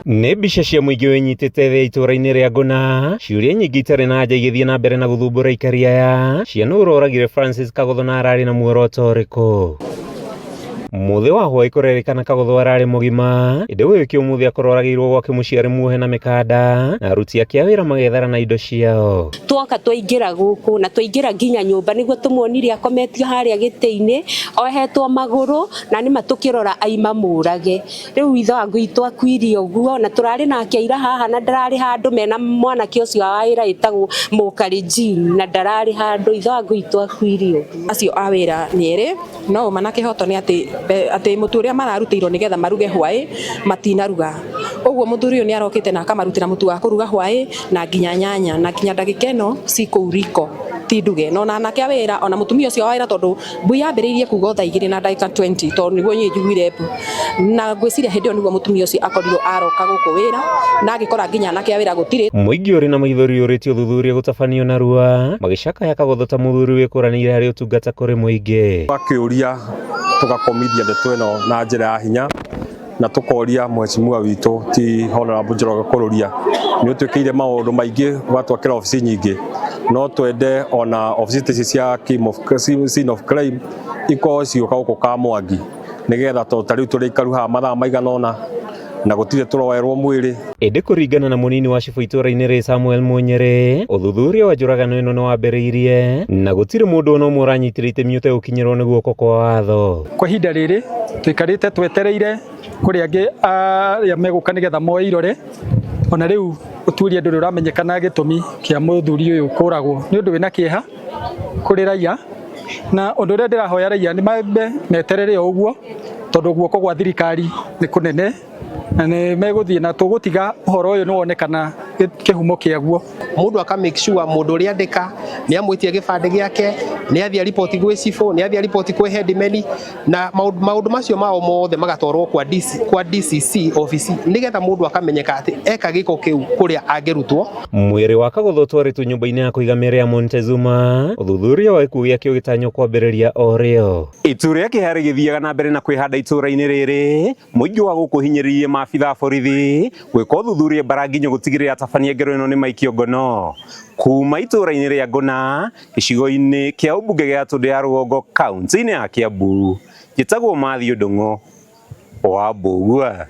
Nĩ mbica cia mũingĩ wĩnyitĩte thĩ itũũra-inĩ rĩa Ngũna, ciũria nyingĩ itarĩ na anja igĩthiĩ na mbere na gũthumbũra aikari aya, ciana ũroragire Francis Kagotho na ararĩ na muoroto ũrĩkũ? Mũthĩ wa hwaĩ kũrerĩkana Kagotho ararĩ mũgima, ĩndĩ gũgĩkĩa ũmũthĩ akororagĩirwo gwake mũciĩ arĩ muohe na mĩkanda, na aruti ake a wĩra magethara na indo ciao. Twoka twaingĩra gũkũ na twaingĩra nginya nyũmba nĩguo tũmuonire akometio harĩa gĩtĩ-inĩ ohetwo magũrũ na nĩma tũkĩrora aima mũrage. Rĩu ithe wa gwitũ akuire ũguo na tũrarĩ nake ira haha na ndararĩ handũ mena mwanake ũcio wa wĩra wĩtagwo Mũkarĩ Jean na ndararĩ handũ ithe wa gwitũ akuire ũguo. Acio a wĩra nĩ erĩ no ũma na kĩhoto nĩ atĩ atĩ mũtu ũrĩa mararutĩirwo nĩgetha maruge hwaĩ matinaruga. Ũguo mũthuri ũyũ nĩ arokĩte na akamarutĩra mũtu wa kũruga hwaĩ na nginya nyanya na nginya ndagĩka ĩno ci kũu riko ti nduge. Na ona anake a wĩra ona mũtumia ũcio wa wĩra tondũ Mbui yambĩrĩirie kuga o thaa igĩrĩ na ndagĩka 20 tondũ nĩguo niĩ njiguire mbu. Na ngwĩciria hĩndĩ ĩyo nĩguo mũtumia ũcio akorirwo aroka gũkũ wĩra na agĩkora nginya anake a wĩra gũtirĩ. Mũingĩ ũrĩ na maithori ũrĩtie ũthuthuria gũtabanio narua, magĩcakaya Kagotho ta mũthuri wĩkũranĩire harĩ ũtungata kũrĩ mũingĩ. Tũgakĩũria tũgakomithia ndeto ĩno na njĩra ya hinya na tũkoria mheshimiwa witũ ti Honorable Njoroge Kururia nĩ ũtwĩkĩire maũndũ maingĩ ũgatwakĩra obici nyingĩ no twende ona obici ta ici cia scene of crime ikorwo cigĩũka gũkũ Kamwangi nĩgetha tondũ ta rĩu tũrĩ aikaru haha mathaa maigana ũna na gũtirĩ tũroerwo mwĩrĩ. Ĩndĩ kũringana na mũnini wa cibũ itũra-inĩ rĩ Samuel Munyere, ũthuthuria wa njũragano ĩno nĩ wambĩrĩirie na gũtirĩ mũndũ ona ũmwe ũranyitire itemi ũtegũkinyĩrwo nĩ guoko kwa watho. Kwa ihinda rĩrĩ tũikarĩte twetereire kũrĩ angĩ arĩa megũka nĩgetha moe irore ona rĩu ũtuĩria ndũrĩ ũramenyekana gĩtũmi kĩa mũthuri ũyũ kũragwo. Nĩ ũndũ wĩna kĩeha kũrĩ raia na ũndũ ũrĩa ndĩrahoya raia nĩ mambe meterere o ũguo tondũ guoko gwa thirikari nĩ kũnene na nĩ megũthiĩ na tũgũtiga ũhoro ũyũ nĩ wonekana kĩhumo kĩaguo. Mũndũ aka make sure mũndũ ũrĩa andĩka nĩ amwĩtia gĩbandĩ gĩake, nĩ athiĩ ariboti gwĩ cibũ, nĩ athiĩ ariboti kwĩ headman, na maũndũ macio mao mothe magatwarwo kwa DC, kwa DCC office nĩgetha mũndũ akamenyeka atĩ eka gĩko kĩu kũrĩa angĩrutwo. Mwĩrĩ wa Kagũthũ ũtwarĩtwo nyũmba-inĩ ya kũiga mĩĩrĩ ya Montezuma, ũthuthuria wa gĩkuũ gĩake ũgĩtanywo kwambĩrĩria o rĩo. Itu rĩa kĩeha rĩgĩthiaga na mbere na kwĩhanda itũũra-inĩ rĩrĩ, mũingĩ wa gũkũ ũhinyĩrĩirie maabitha a borithi gwĩka ũthuthuria mbara nginyo gũtigĩrĩra atabania ngero ĩno nĩ maikio ngono. Kuma itũũra-inĩ rĩa Ngũna, gĩcigo-inĩ kĩa ũmbunge gĩa Gatũndũ ya Rũgongo kaunti-inĩ ya Kiambu, njĩtagwo Matthew Ndung'u wa Mbũgua.